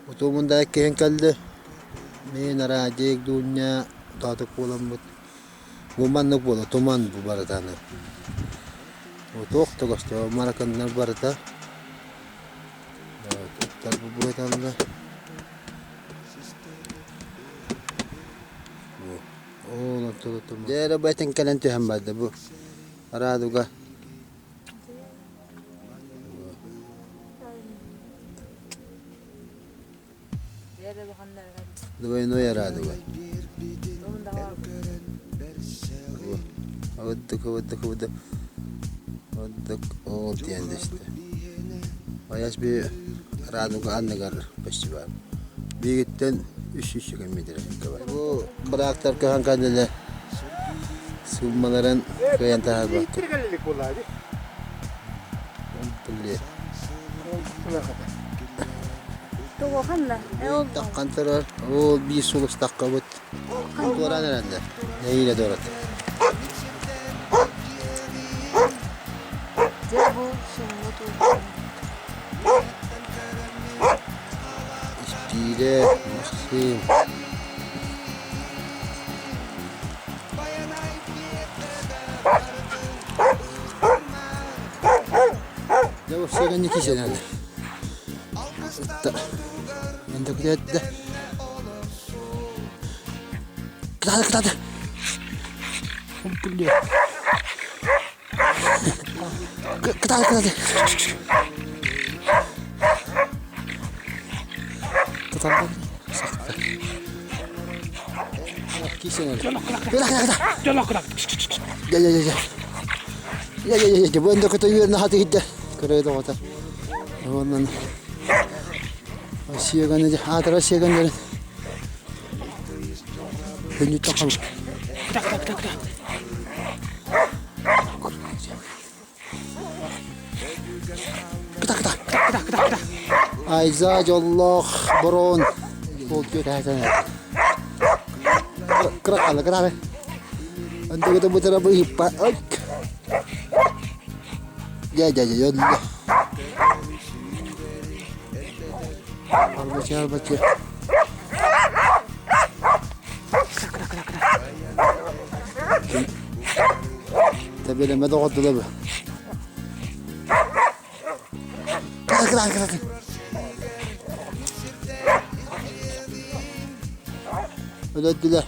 Утуумунда иккиһин кэлли. Мин Радик, Дуня тоотук буоламмыт. Бу маннык буола туман бу барытаны. Туох да көстө мараканнар барыта. Ыттар бу буоталлар. Ол онтон Дьэ эрэ бу этин кэлэн түһэн барда бу Радуга. Двойной радуга. Выдох, выдох, выдох. Выдох, ол диэн дэстэ. Айас би радуга анныгар фестиваль. Биигиттэн 300 метр бар. Бу быраактар көһөн кэллилэр. Суммаларын кыайан таһаарбакка. Таххан турар. Ол биир сулус таххабыт. Туораан эрэллэр. Нэһиилэ туорат. Испиирэ, Максим. Дьэ, вообще кисэнэн. Анда Кытааты, кытааты. Бля. Кытааты, кытааты. Кытааты. Кисэнэн. Дьэ, дьэ, дьэ. Дьэ, дьэ, дьэ, бу ында көтө үөрнэ хаты иһдэ. Көрөйдө оҕото. Онон Сиэганы аатыра сиэгэннэрин күннүттэн хам. Кыта кыта кыта кыта кыта. Айза дьоллоох бороон ол түөтээтэн. Кыра кала кыра. Андыгыта бутара быһыппа. Дьэ дьэ дьэ дьэ. Арбачы арбачы. Тэбэлэмэ доҕордула бу. Кыра кыра кыра. Өлөттүлэр.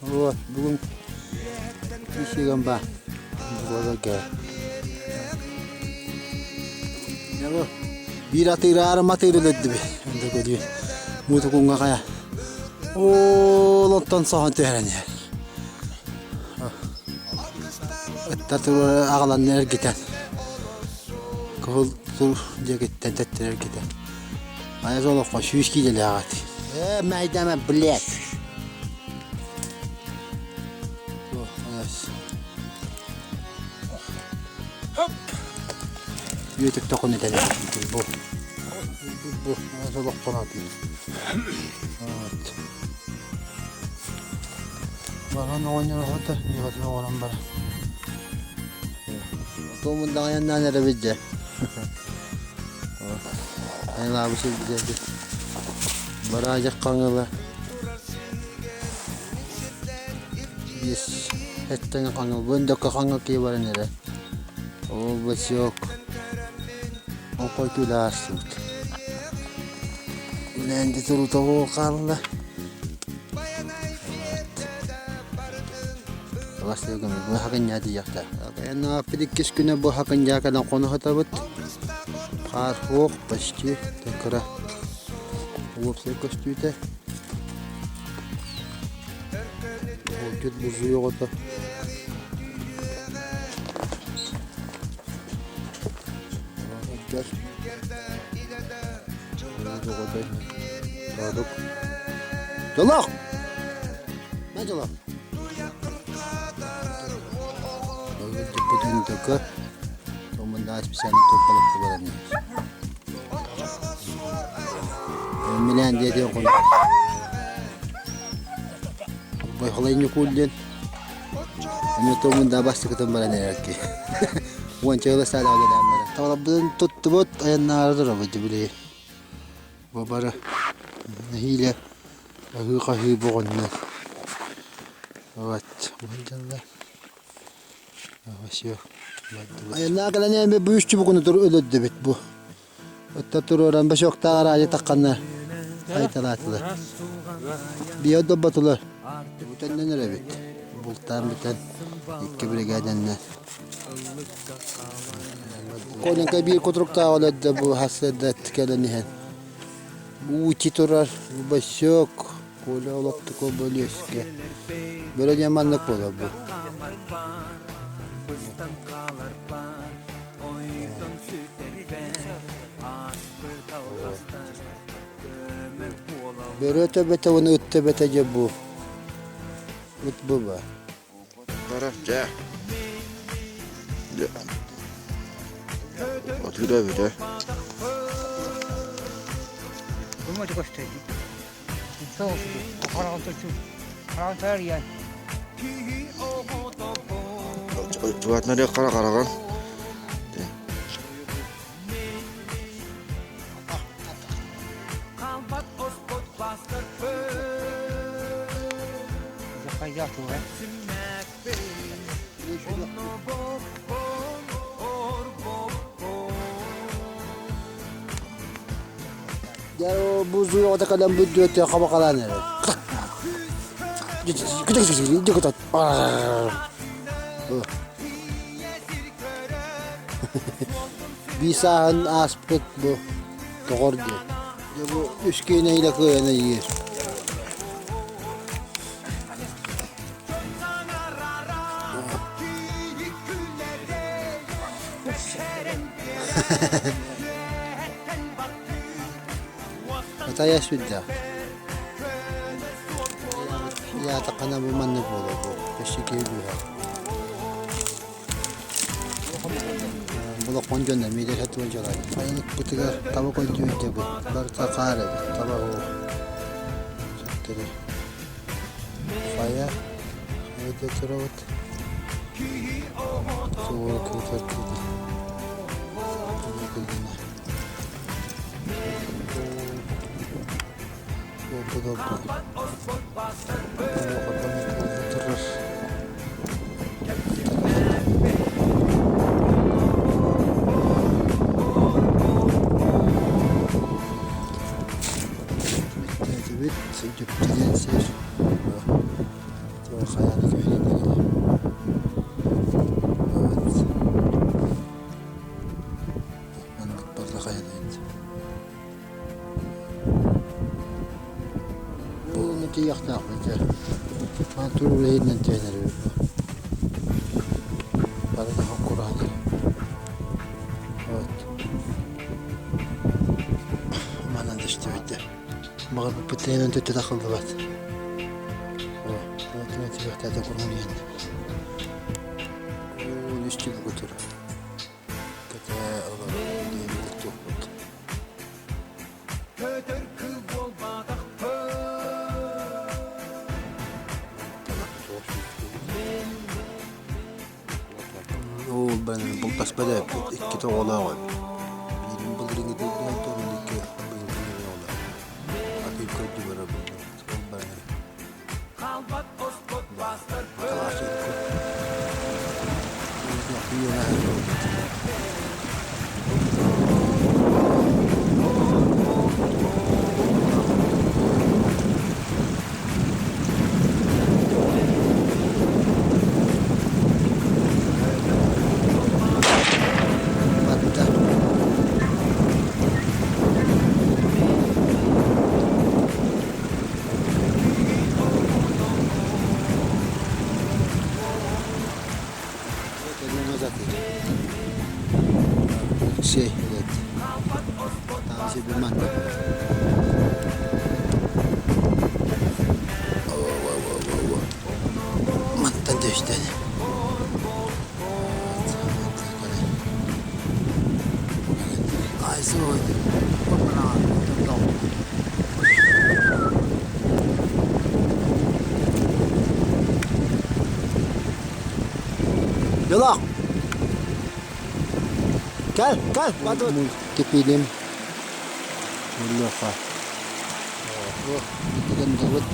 Вот, бүгүн ишигэн ба. Биир атыыраары матыыр өлөрдүбү. Онда көрүү. Муутукунга кая. Ол онтон соһон түһэрэн иһэр. Ыттар туруора аҕаланна эргитэн. Кыһыл тур диэкиттэн тэттэр эргитэн. Айа олоххо сүүс киилэлээх ати. Ээ, майдама, блядь. Үөтүк токун этэлэр бу. Бу олоххо Вот. Баран оҕонньор оҕото, ийэтин оҕорон баран. Туомун даҕайаннаан эрэбит дьэ. Айылаабы сирбитэ Бараадьах хаҥыла Биэс эттэн хаҥыл бөндөккө хаҥыл киһи баран эрэ. Ол босёк Оҥхой күлэ аастыбыт. Үлээнди турута хаалла. Бу хакынньаа диэхтэ. Айаннааппыт иккис күнэ бу хакынньаа кэлэн хоно сытабыт. Хаар суох почти кыра уопсай көстүүтэ. Булчут бузуй оҕото. Дьолох! Мэ дьолох! Дьыппытын төкө, томуннаа специально турбалыкты баран Милээн диэтиэн хонук. Байхалай Ньукуул диэн Эмиэ туомун бастакытын баран эрэр киһи. Уонча ыла саалаҕа үлэлээн баран. Табаларбытын туттубут, айаннаары турабыт били. Бу бары нэһиилэ аһыы-хаһыы боҕунна. Вот, дьалла. Все. Айаннаа кэлэн эми бу үс чубукуну өлөрдөбүт бу. Отта туруоран башоктаах араайы тахханна айталаатылар. Биэ добботулар. Бүтэннэн эрэбит. Бултаан бүтэн икки биригээдэннэ. Коленка биир кутуруктаах өлөрдө бу хассыарда кэлэн иһэн. Уути турар босек Коля олохтуко бөлүөскэ. Бөрө диэн маннык буолар бу. Бөрө төбөтө уонна ыт төбөтө дьэ бу. Ыт бу ба. Барар дьэ. Дьэ. Отура бүтэ. Туатнары қара қараған. Дьэ бу зуйоҕа кэлэн бүттүөттэ хабакалаан эрэр. Биир сааһын ааспыт бу доҕор диэн. Дьэ бу үс киинэ илэ кыайан иһэр. Атайа сүрдээх. Яатаххына бу маннык буолар бу. Өссө киһи быыһар. Булокхон дьон эмиэ да сатыан дьалай. Айылыкпытыгар таба көрдүүрдэбит. Барыта хаар эбит. Таба ол. Сөптөрү. Хайа. Хайа турабыт. Суолу кыытар кыытар. Бүттэтибит, дьүптүгэн сир хайаны көһөрүннүгүнэ. Маннык барда хайаныйт. Буолуну тиийиэхтээхпин дьэ. Маан туругу иһинэн тиэнэр эбит бу. Барыта хоккураан. Вот. Манан түстүбүт дьэ. Баҕарбыппыт тиэнэн төттө тахыллыбат. О, тиийиэхтээтэ курун диэн. Оо, үс чубуку турар. Кэтээ олорон диэбит туохпут. Ол бэн бултаспат эбиппит, иккитэ оҕолоох эбит. Биирин былырыыҥҥы тыйдыһан икки быйылгы оҕолоох. Атыы көрдү барар буоллубут. Ол баран Батта. Алексей, evet. Taze bir mantık. Мантан түстэн. Дьолоох! Кэл, кэл, мультифильм. Леха. Гандабыт.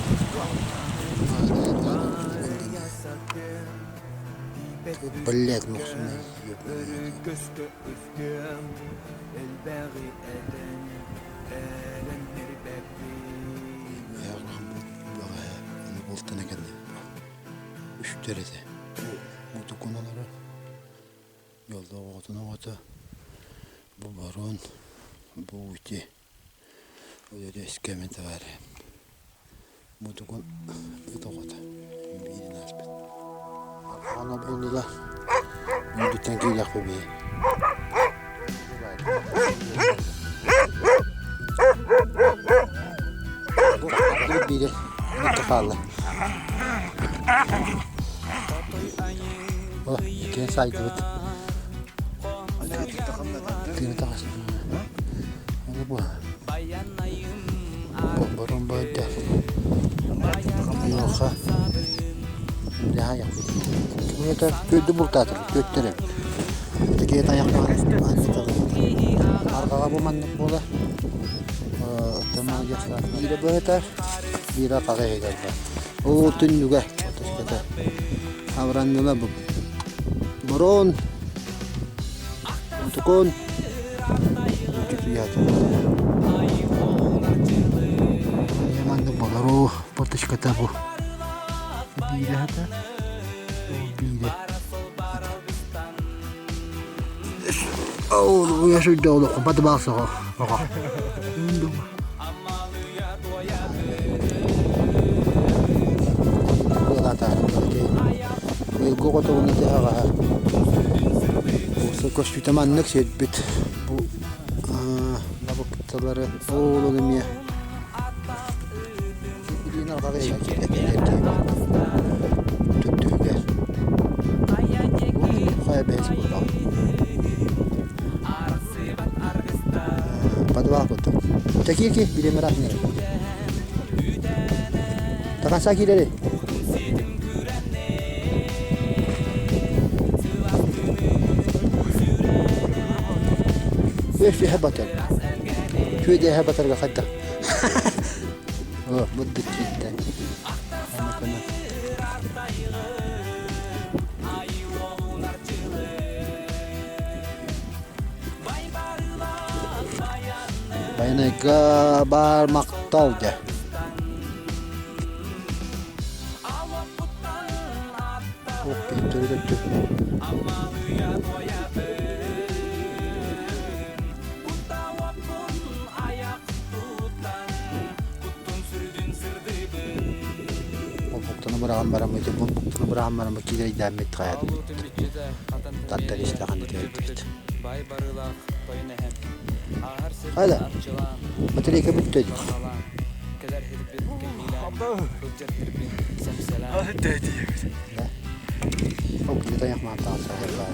Блять, мохсуна. Бултана кэннэ үстэр этэ. Мутукун олорор. Дьоллоох оҕотун оҕото. Бу барон, бу ути. Өскөмүн товары. Мутукун ыт оҕото. Биирин ааспыт. Аны буолла Үрдүттэн киириэхпит биһи. Бу биири икки хаалла. О, иккиэн сайдыбыт. Тыына таҕыс. Аны бу. Бомборун бойда. Йоха. Это түөрдү бултаатым, түөртэрэ. Такие тайахтаах Арҕаҕа бу маннык буола. Биирэ быһытар, биирэ хаҕа иһигэр бар. Ол түннүгэ отуската. Абыранныла бу. Борон, Утукун, Утутуйаата. Маннык болору, поточката бу. Биирэ хата, биирэ. Ол уя сүрдэ олоххо бады баалсаҕа оҕо. Быйылгы оҕотоҕуна тиһэҕэһэ көстүүтэ маннык сирбит бу лабыкталары оолун эмиэ Түттүгэр. Хайа бэйэс буоллаҕым. Подвал курдук. Такие биремерах нere. Такаса киирери. Үс батар. Күөдэ батарга хайдах. Бурдук киирдэ. Байанайга баар махтал дьэ. Ох, киһи Олбуктаны быраҕан баран ити булбуктаны быраҕан баран киирэйдээммит хайаатыбыт. Тардар истэҕин итиэрдибит. Хайда, батарейка бүттэ дии. Да. Ол киһи тайах маантаҕа саһар баар.